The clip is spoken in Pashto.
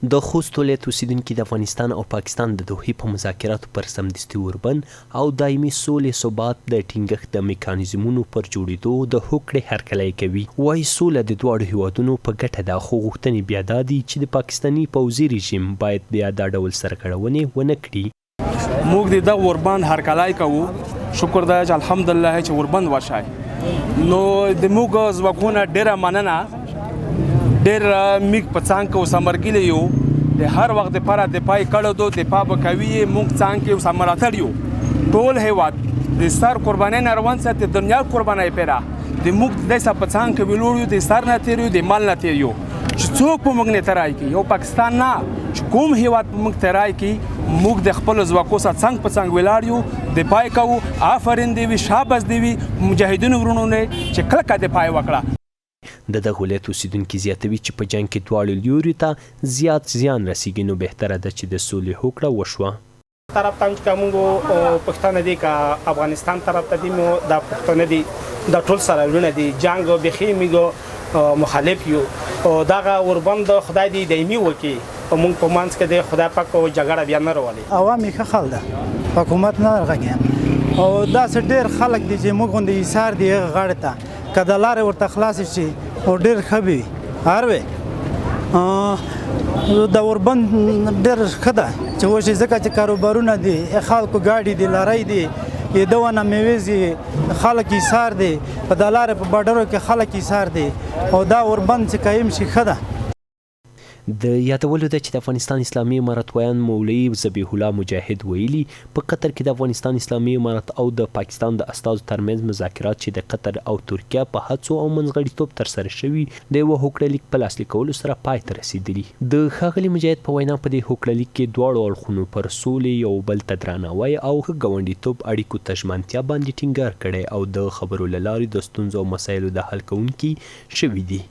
د خوست ولایت اوسېدونکي د افغانستان او پاکستان د دوحې په مذاکراتو پر سمدستي اوربند او دایمي سولې ثبات د ټینګښت د میکانیزمونو پر جوړېدو د هوکړې هرکلی کوي، وايي سوله د دواړو هېوادونو په ګټه ده، خو غوښتنې بیا دا دي چې د پاکستاني پوځي رژیم باید بیا دا ډول سرغړونې ونه کړي. موږ د دغه اوربند هرکلی کوو، شکر دی چې الحمدلله چې اوربند وشای. نو د موږ ځواکونه ډیره مننه، ډیر میږ په څنګ کې اوس مرګلي یو، د هر وخت لپاره د پای کړو دو دفاع به کوي، موږ څنګ کې اوس ملاتړ یو. ټول هیواد د سر قربانۍ نه روان ساتي، دنیا قربانۍ پیرا د موږ د په څنګ کې ویلوړ یو، د سر نه تیر یو، د مال نه تیر یو، چې څوک په موږ نه ترای کوي، یو پاکستان نه چې کوم هیواد په موږ ترای کوي، موږ د خپل ځواکو سره څنګ په څنګ ولاړ یو، دفاع کوو. آفرین دی وي، شاباس دی وي مجاهدینو ورونو نه چې کلکه دفاع وکړه. د دغه ولایت اوسېدونکي زیاتوي چې په جنګ کې دواړو لوریو ته زیات زیان رسېږي، نو بهتره ده چې د سولې هوکړه وشوه. طرف ته هم چې موږ پښتانه دي که افغانستان طرف ته دي، مو دا پښتانه دي، دا ټول سره وروڼه دي. جنګ بیخي موږ مخالف یو، او دغه اوربند خدای دې دایمي وکړي، او موږ په منځ کې د خدای پاک جګړه بیا نه راولي. عوام یې ښه خل ده، حکومت نه غږی، او داسې ډېر خلک دي چې موږ غوندې ایثار دي هغه غاړې ته، که د لارې ورته خلاصې شي او ډېر ښه به وي. هر وی د اوربند ډېر ښه ده چې وشي، ځکه چې کاروبارونه دي، خلکو ګاډي دي، لارۍ دي، دونه میوې ځي، خلک ایثار دي په د لارې په بارډرو کې، خلک ایثار دي، او دا اوربند چې قایم شي ښه ده. د یادولو ده چې د افغانستان اسلامي امارت ویاند مولوي ذبیح الله مجاهد ویلي، په قطر کې د افغانستان اسلامي امارت او د پاکستان د استازو ترمنځ مذاکرات چې د قطر او ترکیه په هڅو او منځغړیتوب ترسره شوي، د یوه هوکړه لیک په لاسلیکولو سره پای ته رسېدلي. د ښاغلي مجاهد په وینا، په دې هوکړه لیک کې دواړو اړخونو پر سولې، یو بل ته درناوی او ښه ګاونډیتوب اړیکو ته ژمنتیا باندې ټینګار کړی او د خبرو له لارې د ستونزو او مسایلو د حل کوونکي شوي دي.